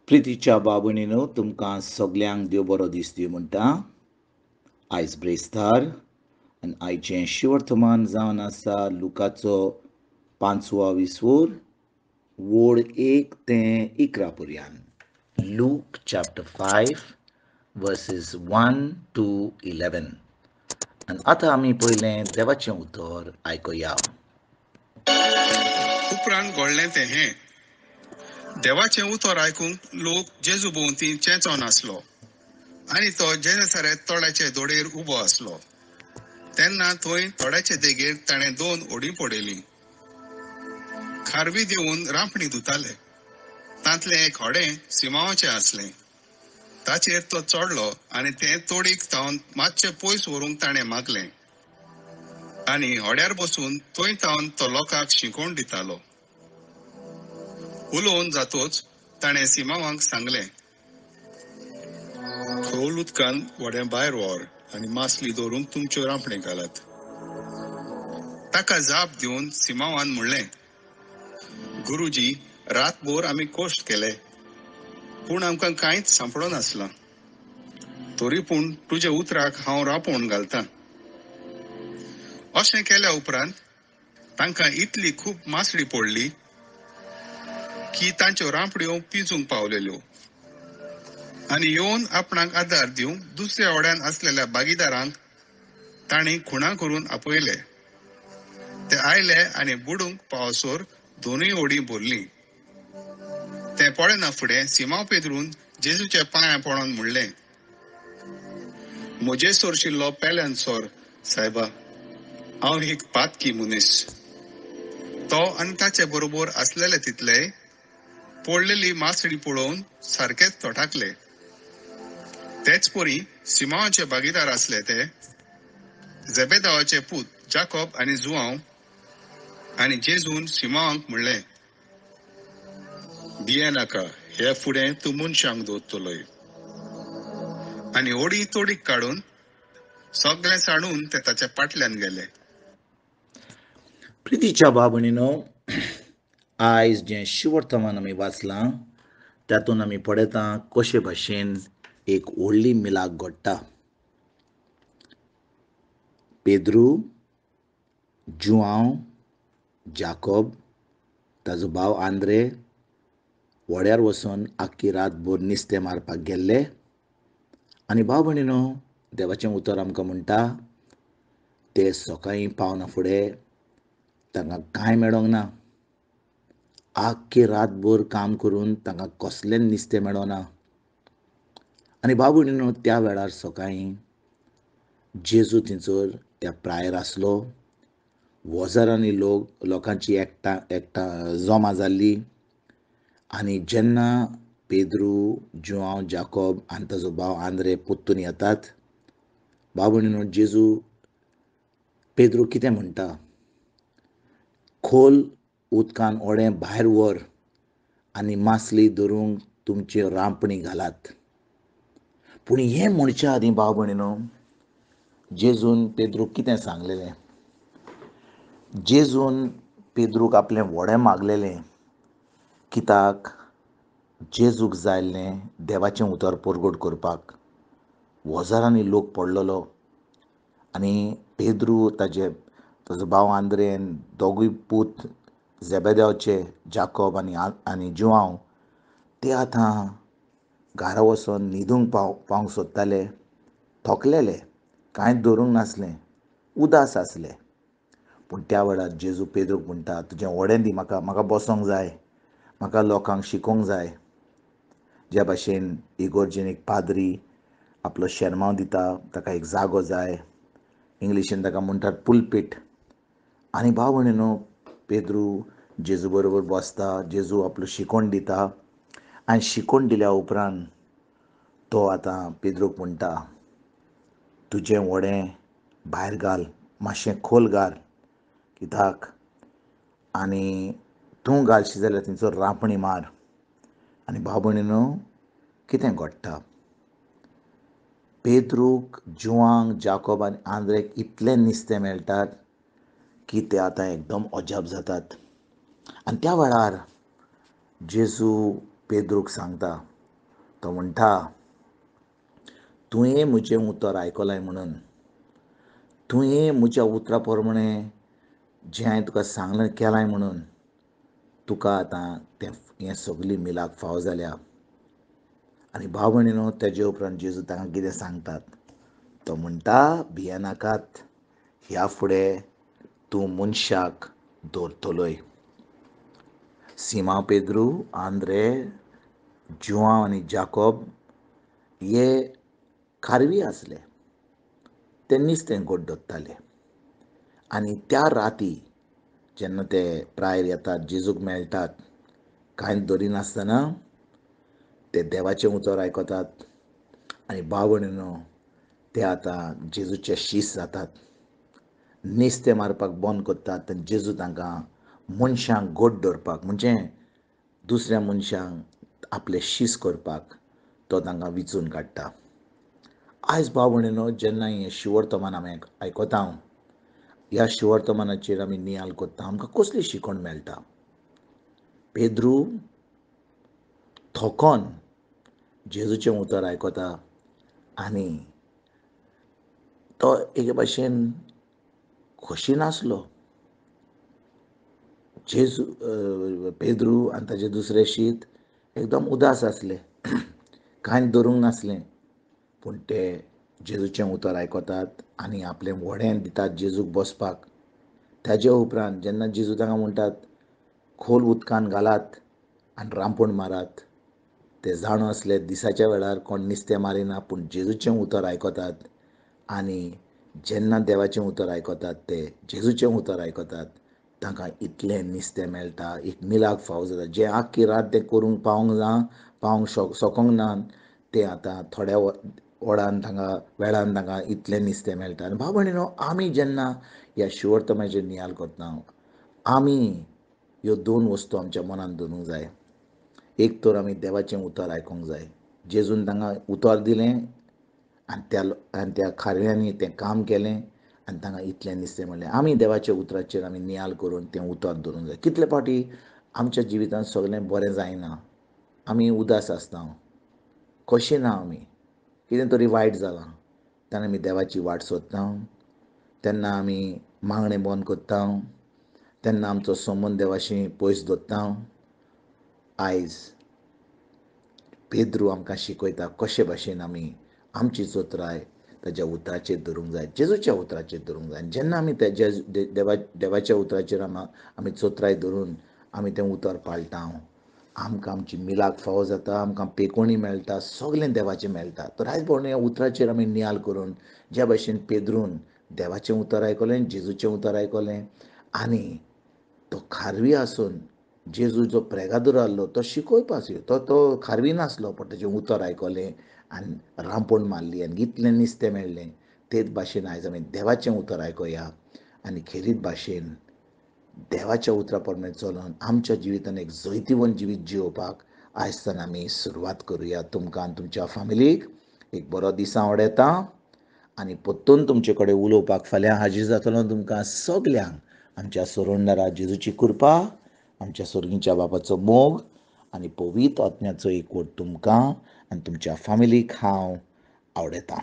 प्रितीच्या भाव-भयणीनो, तुमकां सगल्यांक देव बरो दीस दिवं म्हणटा. आयज ब्रेस्तार आनी आयचें शिवर्तमान जावन आसा लुकाचो पांचवो विसवोर वोड 1 ते 11 पर्यंत. Luke chapter 5 verses 1 to 11. आनी आतां आमी पयलें देवाचें उतर आयकुया. उपरांत घडलें तें हें, देवाचें उतर आयकूंक लोक जेजू भोंवती चेंचोन आसलो आनी तो जेनेसारेत तोड्याचे दोडेर उबो आसलो. तेन्ना थंय तोड्याचे देगेर ताणें 2 होडी पडयलीं. खारवी देवन रांपणी धुताले. तांतलें एक होडें सिमांवाचें आसलें. ताचेर तो चडलो आनी तें तोडीक तावन मातशें पयस व्हरूंक ताणें मागलें आनी होड्यार बसून थंय तावन तो लोकांक शिकोवन दितालो. उलोवन जातोच ताणें सिमांवाक सांगलें, खोल उदकान व्हडें भायर व्हर आनी मासली दवरूंक तुमच्यो रांपणी घालात. ताका जाप दिवन सिमांवान म्हणलें, गुरुजी, रातभर आमी कश्ट केले पूण आमकां कांयच सांपडो नासलां, तरी पूण तुज्या उतराक हांव रांपोण घालतां. अशें केल्या उपरांत तांकां इतली खूब मासळी पडली की तांच्यो रांपड्यो पिंजूंक पावलेल्यो. आनी येवन आपणाक आदार दिवंक दुसऱ्या वड्यान आसलेल्या भागीदारांक तांणी खुणा करून आपयले. ते आयले आनी बुडूंक पावसोर दोनूय होडी भरलीं. तें पळयना फुडें सिमांव पेद्रून जेजूच्या पांयां पडोन म्हणलें, म्हजे सोरशिल्लो पेल्यान सोर सायबा, हांव एक पातकी मनीस. तो आनी ताचे बरोबर आसलेले तितले पडलेली मासळी पळोवन सारकेच तोटाकले. तेच परी सिमांवाचे भागीदार आसले ते जेबेदावाचे पूत जाकोब आनी जुआंव. आनी जेजून सिमांवाक म्हणलें, भिये नाका, हे फुडें तूं मनशांक दवरतलोय. आनी होडी तोडीक काडून सगळें सांडून ते ताच्या पाटल्यान गेले. प्रितीच्या भाव-भयणीनो, आयज जें शिवर्तमान आमी वाचलां तातूंत आमी पळयता कशे भाशेन एक व्हडली मिलाक घडटा. पेद्रू, जुआंव, जाकोब, ताजो भाव आंद्रे व्हड्यार वचून आख्खी रातभर नुस्तें मारपाक गेल्ले. आनी भाव भयणीनो, देवाचें उतर आमकां म्हणटा ते सकाळीं पावना फुडें तांकां कांय मेळोंक ना. आख्खी रातभर काम करून तांकां कसलेंच नुस्तें मेळोना. आनी भाव भयणीनो, त्या वेळार सकाळीं जेजू थंयसर त्या प्रायर आसलो. हजारांनी लोक लोकांची एकठां जमा जाल्ली. आनी जेन्ना पेद्रू, जुआंव, जाकोब आनी ताजो भाव आंद्रे परतून येतात, भाव भयणीनो, जेजू पेद्रू कितें म्हणटा, खोल उदकान होडें भायर व्हर आनी मासली धरूंक तुमच्यो रांपणी घालात. पूण हें म्हणच्या आदीं भाव भयणीनो, जेजून पेद्रूक कितें सांगलेलें? जेजून पेद्रूक आपलें व्हडें मागलेलें कित्याक जेजूक जाय आसलें देवाचें उतर परगट करपाक. हजारांनी लोक पडलेलो आनी पेद्रू, ताजो भाव आंद्रेन, दोगूय पूत जेबेदेवाचे जाकोब आनी जुआंव, ते आतां घरा वचोन न्हिदूंक पावंक सोदताले. थकलेले, कांयच धरूंक नासलें, उदास आसले. पूण त्या वेळार जेजू पेद्रूक म्हणटा, तुजें व्हडें दी म्हाका, म्हाका बसोंक जाय, म्हाका लोकांक शिकोवंक जाय. ज्या भाशेन इगोर्जेन एक पाद्री आपलो शेरमांव दिता, ताका एक जागो जाय, इंग्लिशीन ताका म्हणटात पुलपीट. आनी भाव भयणीनो, पेद्रू जेजू बरोबर बसता, जेजू आपलो शिकोवन दिता. आनी शिकोवन दिल्या उपरांत तो आतां पेद्रूक म्हणटा, तुजें व्हडें भायर घाल, मातशें खोल घाल कित्याक आनी तूं घालशी जाल्यार थंयसर रांपणी मार. आनी भाव भयणीनो, कितें घडटा, पेद्रूक, जुआंक, जाकोब आनी आंद्रेक इतलें नुस्तें मेळटात की ते आतां एकदम अजाप जातात. आनी त्या वेळार जेजू पेद्रूक सांगता, तो म्हणटा, तुवें म्हजें उतर आयकलाय म्हणून, तुवें म्हज्या उतरा प्रमाणें जें हांवें तुका सांगलें केलाय म्हणून तुका आतां तें हें सगळीं मिलाक फावो जाल्या. आनी भाव भयणीनो, तेजे उपरांत जेजू तांकां कितें सांगतात? तो म्हणटा, भियेनाकात, ह्या फुडें तूं मनशाक दवरतलोय. सिमांव पेद्रू, आंद्रे, जुआंव आनी जाकोब हे खारवी आसले. ते नुस्तें गोड दवरताले. आनी त्या राती जेन्ना ते प्रायर येतात, जेजूक मेळटात, कांय दवरिनासतना ते देवाचें उतर आयकतात आनी भाव भयणीनो ते आतां जेजूचे शीस जातात. नुस्तें मारपाक बंद करतात आनी जेजू तांकां मनशांक गोड दवरपाक, म्हणजे दुसऱ्या मनशांक आपले शीस करपाक तो तांकां विचून काडटा. आयज भाव भयणीनो, जेन्ना हें शिवर्तमान आमी आयकता, ह्या शिवर्तमानाचेर आमी नियाल करता, आमकां कसली शिकवण मेळटा? पेद्रू थोकोन जेजूचें उतर आयकता आनी तो एके भाशेन खोशी नासलो. जेजू पेद्रू आनी ताजे दुसरे शीत एकदम उदास आसले, कांय धरूंक नासलें. पूण ते जेजूचें उतर आयकतात आनी आपलें व्हडें दितात जेजूक बसपाक. ताजे उपरांत जेन्ना जेजू तांकां म्हणटात, खोल उदकान घालात आनी रांपण मारात, ते जाणो आसले दिसाच्या वेळार कोण नुस्तें मारिना, पूण जेजूचें उतर आयकतात आनी जेन्ना देवाचें उतर आयकतात, ते जेजूचें उतर आयकतात, तांकां इतलें नुस्तें मेळटा, एक मिलाक फावो जाता. जें आख्खी रात तें करूंक पावंक ना, पावंक शकूंक ना, तें आतां थोड्या वडान तांकां वेळान तांकां इतलें नुस्तें मेळटा. आनी भाव भयणीनो, आमी जेन्ना ह्या शिवर्तमाचेर नियाल करता, आमी ह्यो दोन वस्तू आमच्या मनांत दवरूंक जाय. एक तर आमी देवाचें उतर आयकूंक जाय. जेजून तांकां उतर दिलें आनी त्या खारव्यांनी तें काम केलें आनी तांकां इतलें नुस्तें मेळ्ळें. आमी देवाच्या उतराचेर आमी नियाल करून तें उतर दवरूंक जाय. कितले फावटी आमच्या जिवितांत सगळें बरें जायना, आमी उदास आसता, खोशी ना, आमी कितें तरी वायट जालां, तेन्ना आमी देवाची वाट सोदता, तेन्ना आमी मागणें बंद करता, तेन्ना आमचो संबंद देवाशी पयस दवरता. आयज पेद्रू आमकां शिकयता कशे भाशेन आमी आमची चतुराय ताज्या उतराचेर धरूंक जाय, जेजूच्या उतराचेर धरूंक जाय. आनी जेन्ना आमी त्या देवाच्या उतराचेर आमी चतुराय धरून आमी तें उतर पाळटा, आमकां आमची मिलाक फावो जाता, आमकां पेकोणी मेळटा, सगळें देवाचें मेळटा. तर आयज भोंवणे ह्या उतराचेर आमी नियाल करून ज्या भाशेन पेद्रून देवाचें उतर आयकलें, जेजूचें उतर आयकलें आनी तो खारवी आसून जेजू जो प्रेगादोर आहलो तो शिकोवपाचो, तो खारवी नासलो, पण ताचें उतर आयकलें आनी रांपण मारली आनी इतलें नुस्तें मेळ्ळें. तेच भाशेन आयज आमी देवाचें उतर आयकुया आनी खेरीत भाशेन देवाच्या उतरा प्रमाणे चलोन आमच्या जिवितान एक जैतिवंत जिवीत जियोवपाक आयजसान आमी सुरवात करुया. तुमकां आनी तुमच्या फामिलीक एक बरो दीस आवडटा आनी परतून तुमचे कडेन उलोवपाक फाल्यां हाजीर जातलो. तुमकां सगल्यांक आमच्या सोरोंडारा जेजूची कृपा, आमच्या सोर्गीच्या बापाचो मोग आनी पवित्र आत्म्याचो एकवट तुमकां आनी तुमच्या फामिलीक हांव आवडटा.